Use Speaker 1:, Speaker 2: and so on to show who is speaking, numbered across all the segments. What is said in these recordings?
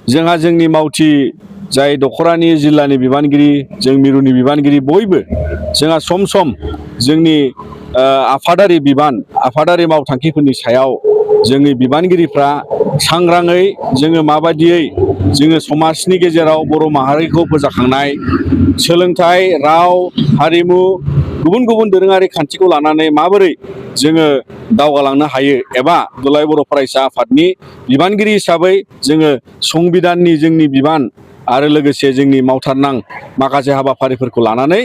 Speaker 1: जोंहा जोंनि मावथि जाय दखरानि जिल्लानि बिबानगिरि जों मिरुनि बिबानगिरि बयबो जोंहा सम सम जोंनि आफादारि आफादारि मावथांखिफोरनि सायाव जोंनि बिबानगिरिफ्रा सांग्राङै जोङो माबायदियै जोङो समाजनि गेजेराव बर' माहारिखौ फोजाखांनाय सोलोंथाइ राव हारिमु गुबुन गुबुन दोरोङारि खान्थिखौ लानानै माबोरै जोङो दावगालांनो हायो एबा दुलाराय बर' फरायसा आफादनि बिबानगिरि हिसाबै जोङो संबिधाननि जोंनि बिबान आरो लोगोसे जोंनि मावथारनां माखासे हाबाफारिफोरखौ लानानै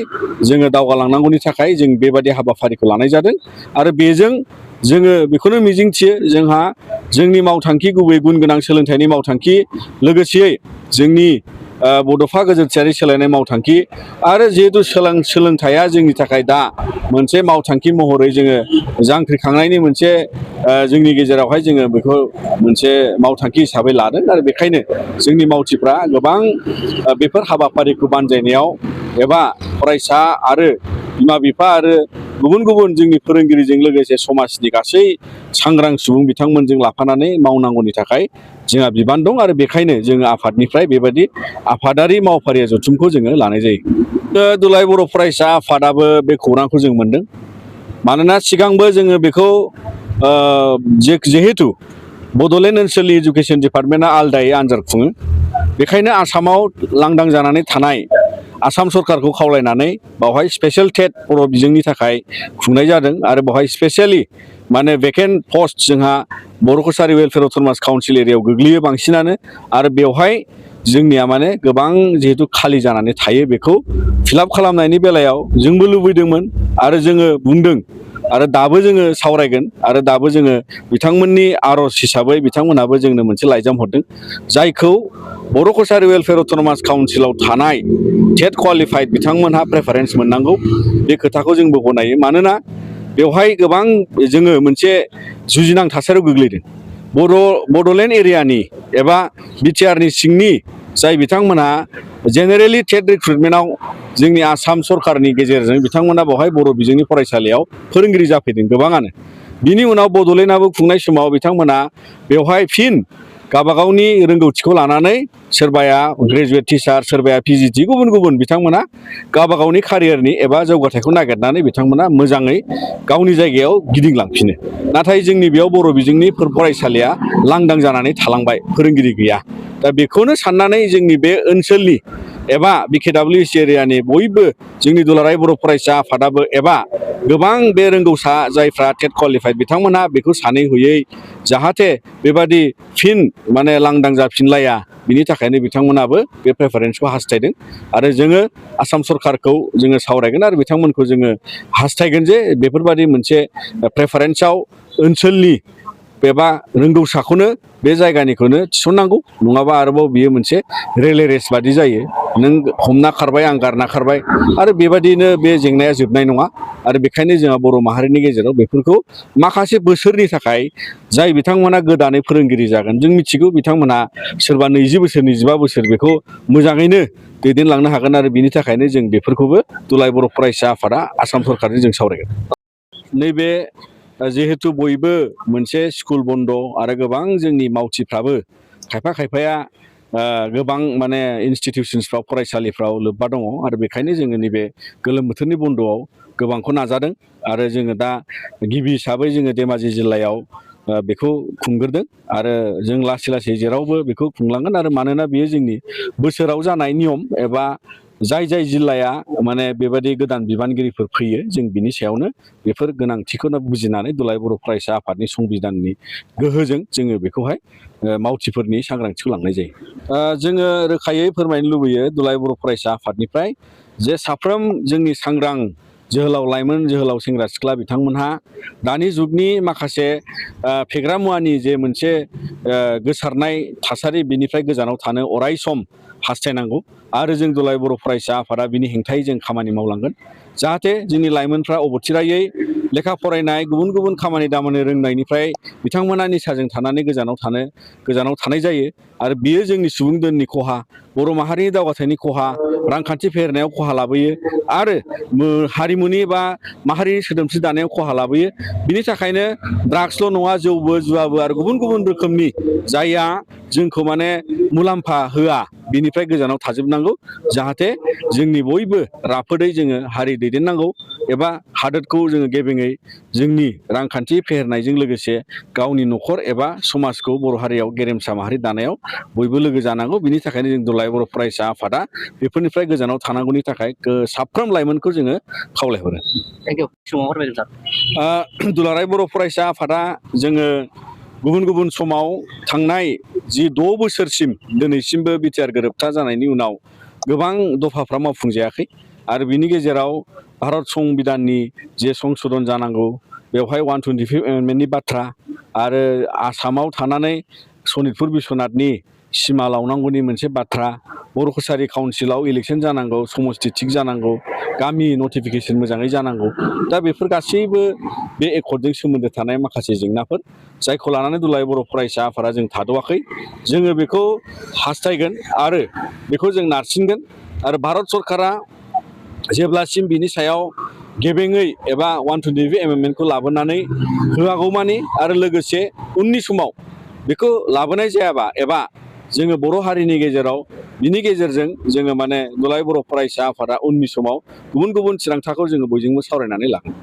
Speaker 1: जोङो दावगालांनांगौनि थाखाय जों बेबादि हाबाफारिखौ लानाय जादों आरो बेजों जोङो बेखौनो मिजिंथियो जोंहा जोंनि मावथांखि गुबै गुन गोनां सोलोंथाइनि मावथांखि लोगोसेयै जोंनि बड'फा गोजोनथियारि सोलायनाय मावथांखि आरो जिहेतु सोलोंथाइया जोंनि थाखाय दा मोनसे मावथांखि महरै जोङो जांख्रिखांनायनि मोनसे जोंनि गेजेरावहाय जोङो बेखौ मोनसे मावथांखि हिसाबै लादों आरो बेखायनो जोंनि मावथिफ्रा गोबां बेफोर हाबाफारिखौ बानजायनायाव एबा फरायसा आरो बिमा बिफा आरो गुबुन गुबुन जोंनि फोरोंगिरिजों लोगोसे समाजनि गासै सांग्रां सुबुं बिथांमोनजों लाफानानै मावनांगौनि थाखाय जोंहा बिबान दं आरो बेखायनो जोङो आफादनिफ्राय बेबायदि आफादारि मावफारिया जथुमखौ जोङो लानाय जायो। दुलाराय बर' फरायसा आफादाबो बे खौरांखौ जों मोनदों मानोना सिगांबो जोङो बेखौ जिहेतु बड'लेण्ड ओनसोलनि इडुकेसन डिपार्टमेन्टआ आलदायै आनजाद खुङो बेखायनो आसामाव लांदां जानानै थानाय आसाम सरकारखौ खावलायनानै बावहाय स्पेसियेल टेट बर' बिजोंनि थाखाय खुंनाय जादों आरो बावहाय स्पेसियेलि माने भेकेन्ट पस्ट जोंहा बर' कसारि वेलफेयार अट'नमास काउन्सिल एरियायाव गोग्लैयो बांसिनानो आरो बेवहाय जोंनिया माने गोबां जिहेतु खालि जानानै थायो बेखौ फिलाप खालामनायनि बेलायाव जोंबो लुबैदोंमोन आरो जोङो बुंदों आरो दाबो जोङो सावरायगोन आरो दाबो जोङो बिथांमोननि आर'ज हिसाबै बिथांमोनहाबो जोंनो मोनसे लाइजाम हरदों जायखौ बर' कसारि वेलफेयार अट'नमास काउन्सिलाव थानाय टेट क्वालिफाइड बिथांमोनहा प्रेफारेन्स मोननांगौ बे खोथाखौ जोंबो गनायो मानोना बेवहाय गोबां जोङो मोनसे जुजिनां थासारियाव गोग्लैदों बड'लेण्ड एरियानि एबा बिटिआरनि सिंनि जाय बिथांमोनहा जेनेरेलि टेट रिक्रुटमेन्टआव जोंनि आसाम सरकारनि गेजेरजों बिथांमोना बेवहाय बर' बिजोंनि फरायसालियाव फोरोंगिरि जाफैदों गोबाङानो बिनि उनाव बड'लेण्डआबो खुंनाय समाव बिथांमोना बेवहाय फिन गावबागावनि रोंगौथिखौ लानानै सोरबाया ग्रेजुवेट टिचार सोरबाया पिजिटि गुबुन गुबुन बिथांमोना गावबागावनि केरियारनि एबा जौगाथायखौ नागिरनानै बिथांमोना मोजाङै गावनि जायगायाव गिदिंलांफिनो नाथाय जोंनि बेयाव बर' बिजोंनि फरायसालिया लांदां जानानै थालांबाय फोरोंगिरि गैया दा बेखौनो साननानै जोंनि बे ओनसोलनि एबा बिकेडब्लिउसि एरियानि बयबो जोंनि दुलाराय बर' फरायसा आफादाबो एबा गोबां बे रोंगौसा जायफ्रा टेट क्वालिफाइड बिथांमोनहा बेखौ सानै हयै जाहाथे बेबादि फिन माने लांदां जाफिनलाया बिनि थाखायनो बिथांमोनाबो बे प्रेफारेन्सखौ हास्थायदों आरो जोङो आसाम सरकारखौ जोङो सावरायगोन आरो बिथांमोनखौ जोङो हास्थायगोन जे बेफोरबादि मोनसे प्रेफारेन्सआव ओनसोलनि एबा रोंगौसाखौनो बे जायगानिखौनो थिसननांगौ नङाबा आरोबाव बियो मोनसे रेले रेस बादि जायो नों हमना खारबाय आं गारना खारबाय आरो बेबादिनो बे जेंनाया जोबनाय नङा आरो बेखायनो जोंहा बर' माहारिनि गेजेराव बेफोरखौ माखासे बोसोरनि थाखाय जाय बिथांमोना गोदानै फोरोंगिरि जागोन जों मिथिगौ बिथांमोना सोरबा 20 बोसोर 25 बोसोर बेखौ मोजाङैनो दैदेनलांनो हागोन आरो बिनि थाखायनो जों बेफोरखौबो दुलाराय बर' फरायसा आफादा आसाम सरकारजों जों सावरायगोन नैबे जिहेतु बयबो मोनसे स्कुल बन्द आरो गोबां जोंनि मावथिफ्राबो खायफाया गोबां माने इनस्टिटिउसन्सफ्राव फरायसालिफ्राव लोब्बा दङ आरो बेखायनो जोङो नैबे गोलोम बोथोरनि बन्द'आव गोबांखौ नाजादों आरो जोङो दा गिबि हिसाबै जोङो धेमाजि जिल्लायाव बेखौ खुंग्रोदों आरो जों लासै लासै जेरावबो बेखौ खुंलांगोन आरो मानोना बेयो जोंनि बोसोराव जानाय नियम एबा जाय जिल्लाया माने बेबायदि गोदान बिबानगिरिफोर फैयो जों बिनि सायावनो बेफोर गोनांथिखौनो बुजिनानै दुलाराय बर' फरायसा आफादनि संबिधाननि गोहोजों जोङो बेखौहाय मावथिफोरनि सांग्रांथिखौ लांनाय जायो जोङो रोखायै फोरमायनो लुबैयो दुलाराय बर' फरायसा आफादनिफ्राय जे साफ्रोम जोंनि सांग्रां जोहोलाव लाइमोन जोहोलाव सेंग्रा सिख्ला बिथांमोनहा दानि जुगनि माखासे फेग्रा मुवानि जे मोनसे गोसारनाय थासारि बिनिफ्राय गोजानाव थानो अराय सम हास्थायनांगौ आरो जों दुलाराय बर' फरायसा आफादा बिनि हेंथायै जों खामानि मावलांगोन जाहाथे जोंनि लाइमोनफ्रा अबथिरायै लेखा फरायनाय गुबुन गुबुन खामानि दामानि रोंनायनिफ्राय बिथांमोना निसाजों थानानै गोजानाव थानाय जायो आरो बियो जोंनि सुबुं दोननि खहा बर' माहारिनि दावगाथायनि खहा रांखान्थि फेहेरनायाव खहा लाबोयो आरो हारिमुनि बा माहारिनि सोदोमस्रि दानायाव खहा लाबोयो। बिनि थाखायनो ड्राग्सल' नङा जौबो जुवाबो आरो गुबुन गुबुन रोखोमनि जायहा जोंखौ माने मुलाम्फा होआ बिनिफ्राय गोजानाव थाजोबनांगौ जाहाथे जोंनि बयबो राफोदै जोङो हारि दैदेननांगौ एबा हादोरखौ जोङो गेबेङै जोंनि रांखान्थि फेहेरनायजों लोगोसे गावनि न'खर एबा समाजखौ बर' हारियाव गेरेमसा माहारि दानायाव बयबो लोगो जानांगौ। बिनि थाखायनो जों दुलाराय बर' फरायसा आफादा बेफोरनिफ्राय गोजानाव थानांगौनि थाखाय साफ्रोम लाइमोनखौ जोङो खावलायहरो।
Speaker 2: थेंक इउ समाव फोरमायदों सार।
Speaker 1: दुलाराय बर' फरायसा आफादा जोङो गुबुन गुबुन समाव थांनाय जि 6 बोसोरसिम दिनैसिमबो बिटिआर गोरोबथा जानायनि उनाव गोबां दफाफ्रा मावफुंजायाखै आरो बिनि गेजेराव भारत संबिधाननि जे संशोधन जानांगौ बेवहाय 125 एमेन्डमेन्टनि बाथ्रा आरो आसामाव थानानै सनितपुर बिस्वनाथनि सिमा लावनांगौनि मोनसे बाथ्रा, बर' कसारि काउन्सिलाव इलेक्सन जानांगौ, समस्ति थिग जानांगौ, गामि नटिफिकेसन मोजाङै जानांगौ। दा बेफोर गासैबो बे एकर्डजों सोमोन्दो थानाय माखासे जेंनाफोर जायखौ लानानै दुलाराय बर' फरायसा आफादा जों थाद'आखै। जोङो बेखौ हास्थायगोन आरो बेखौ जों नारसिनगोन आरो भारत सरकारा जेब्लासिम बिनि सायाव गेबेङै एबा 125 एमेन्डमेन्टखौ लाबोनानै होआगौमानि आरो लोगोसे उननि समाव बेखौ लाबोनाय जायाबा एबा जोङो बर' हारिनि गेजेराव बिनि गेजेरजों जोङो माने दुलाराय बर' फरायसा आफादा उननि समाव गुबुन गुबुन थिरांथाखौ जोङो बयजोंबो सावरायनानै लागोन।